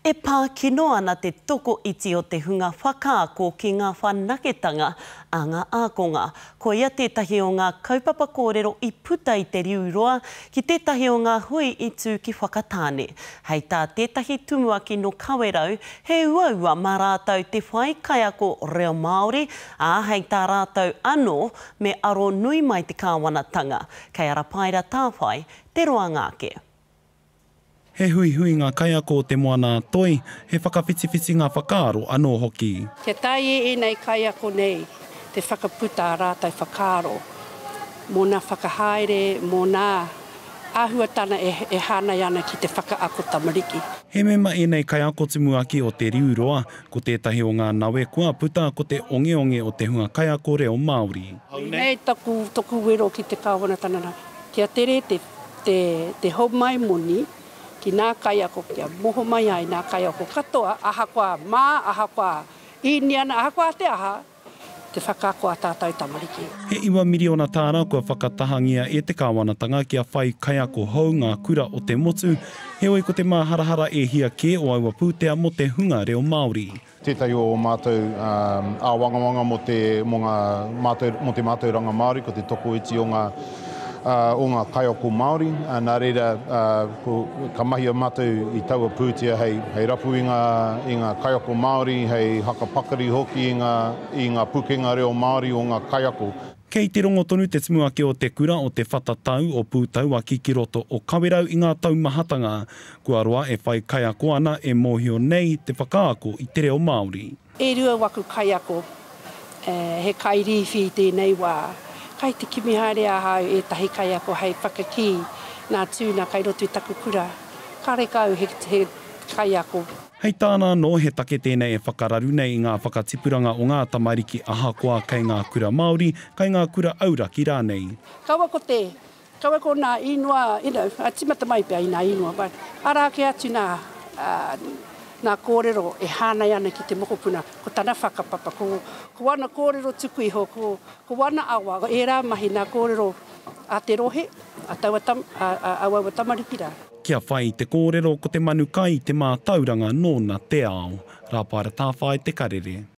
E pā kino ana te tokoiti o te hunga whakaako ki ngā whanaketanga a ngā ākonga. Koia tētahi o ngā kaupapa kōrero i puta i te riu roa ki tētahi o ngā hui i tū ki Whakatāne. Hei tā tētahi tumuaki nō Kawerau, he uaua mā rātou te whai kaiako reo Māori, ā, hei tā rātou anō, me aro nui mai te kāwanatanga. Kei a Rapaera Tāwhai te roanga ake. He huihuinga kaiako o Te Moana-a-Toi, he whakawhitiwhitinga whakaaro anō hoki. Kia taea e ēnei kaiako nei te whakaputa ā rātou whakaaro mō nā whakahaere, mō nā āhuatana e hānai ana ki te whakaako tamariki. He mema ēnei kaiako tumuaki o Te Riu Roa, ko tētahi o ngā nawe kua puta ko te ongeonge o te hunga kaiako reo Māori. Nei taku, toku wero ki te Kāwanatanga, kia tere te te, te homai moni ki nā kaiako kia moho mai ai nā kaiako katoa, ahakoa mā, ahakoa Īniana, ahakoa te aha, te whakaako a tātou tamariki. He iwa miriona tāra kua whakatahangia e te kāwanatanga kia whai kaiako hou ngā kura o te motu, heoi ko te māharahara e hia kē o aua pūtea mō te hunga reo Māori. Tētahi o ō mātou āwangawanga mō te, mō ngā mātau, mō te mātauranga Māori, ko te tokoiti o ngā, o ngā kaiako Māori. Nā reira, ko, ka mahia mātou i taua pūtea hei, hei rapu i ngā, i ngā kaiako Māori, hei hakapakari hoki i ngā, i ngā pukenga reo Māori o ngā kaiako. Kei te rongo tonu te tumuaki o te kura o Te Whata Tau o Pūtauaki ki roto o Kawerau i ngā taumahatanga. Kua roa e whai kaiako ana e mōhio nei te whakaako i te reo Māori. E rua waku kaiako, he kairīwhi i tēnei wā. Kai te kimi haere ahau ētahi kaiako hei whakakī nā tūna kai roto i taku kura. Karekau he kaiako. Hei tāna anō, he take tēnei e whakararu nei i ngā whakatipuranga o ngā tamariki ahakoa kei ngā kura Māori, kei ngā kura auraki rānei. Kaua ko te, kaua ko nā īnoa, you know, a tīmata mai pea i nā īnoa, but arā kē atu nā, nā kōrero e hānai ana ki te mokopuna, ko tana whakapapa, ko, ko ana kōrero tuku iho, ko, ko ana awa, ērā mahi nā kōrero a te rohe, a taua tam, a, a aua tamariki rā. Kia whai i te kōrero ko te manu kai te mātauranga nōna te ao. Rāpaera Tāwhai Te Karere.